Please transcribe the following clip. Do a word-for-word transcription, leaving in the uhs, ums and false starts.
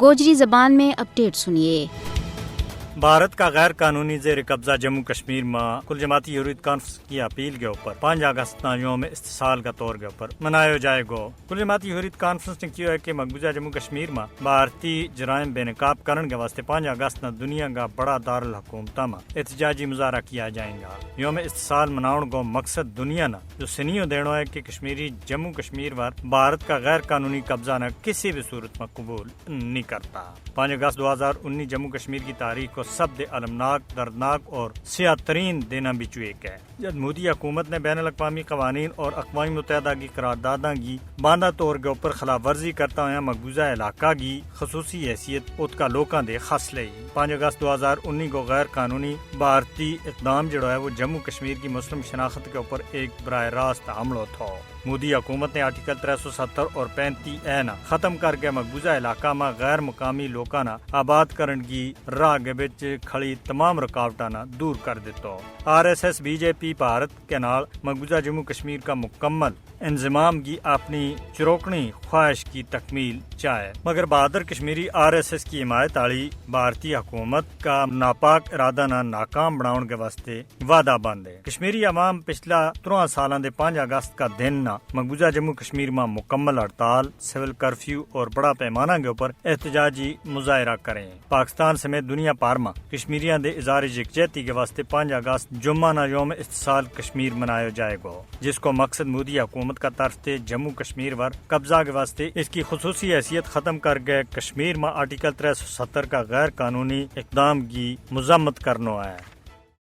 گوجری زبان میں اپڈیٹ سنیے۔ بھارت کا غیر قانونی زیر قبضہ جموں کشمیر ما کل جماعتی حریت کانفرنس کی اپیل کے اوپر پانچ اگست نا یوم استحصال کا طور کے اوپر منایو جائے گو۔ کل جماعتی حریت کانفرنس نے کہیو ہے کہ مقبوضہ جموں کشمیر ما بھارتی جرائم بے نقاب کرن کے واسطے پانچ اگست نا دنیا کا بڑا دارالحکومتاں ما احتجاجی مظاہرہ کیا جائیں گا۔ یوم استحصال مناؤن کو مقصد دنیا نا جو سنیو دینو ہے کہ کشمیری جموں کشمیر پر بھارت کا غیر قانونی قبضہ نا کسی بھی صورت ما قبول نہیں کرتا۔ پانچ اگست دو ہزار انی جموں کشمیر کی تاریخ کو سب دے المناک، دردناک اور سیاہ ترین دناں بچو ایک ہے، جد مودی حکومت نے بین الاقوامی قوانین اور اقوام متحدہ کی قرارداداں کی باندھا طور کے اوپر خلاف ورزی کرتا ہویا مقبوضہ علاقہ کی خصوصی حیثیت ات کا لوکاں دے خاص لئی۔ پانچ اگست دو ہزار انی کو غیر قانونی بھارتی اقدام جڑو ہے وہ جموں کشمیر کی مسلم شناخت کے اوپر ایک براہ راست حملو تھو۔ مودی حکومت نے آرٹیکل ترے سو ستر اور پینتی اے نا ختم کر کے مقبوضہ علاقہ ما غیر مقامی لوکاں نا آباد کرن کی راہ کے بچ کھڑی تمام رکاوٹاں نا دور کر دیتو۔ آر ایس ایس بی جے پی بھارت کے نال مقبوضہ جموں کشمیر کا مکمل انضمام کی اپنی چروکنی خواہش کی تکمیل چاہے، مگر بہادر کشمیری آر ایس ایس کی حمایت آلی بھارتی حکومت کا ناپاک ارادہ نا ناکام بناؤن کے واسطے وعدہ بند ہے۔ کشمیری عوام پچھلا ترواں سالاں دے پانچ اگست کا دن نا مقبوضہ جموں کشمیر ما مکمل ہڑتال، سول کرفیو اور بڑا پیمانہ کے اوپر احتجاجی مظاہرہ کریں۔ پاکستان سمیت دنیا پار ما کشمیریاں دے اظہار یکجہتی کے واسطے پانچ اگست جمعہ نا یوم استحصال کشمیر منایو جائے گو، جس کو مقصد مودی حکومت کا طرف تے جموں کشمیر پر قبضہ کے واسطے اس کی خصوصی حیثیت ختم کر کے کشمیر ما آرٹیکل ترے سو ستر کا غیر قانونی اقدام کی مذمت کرنو ہے۔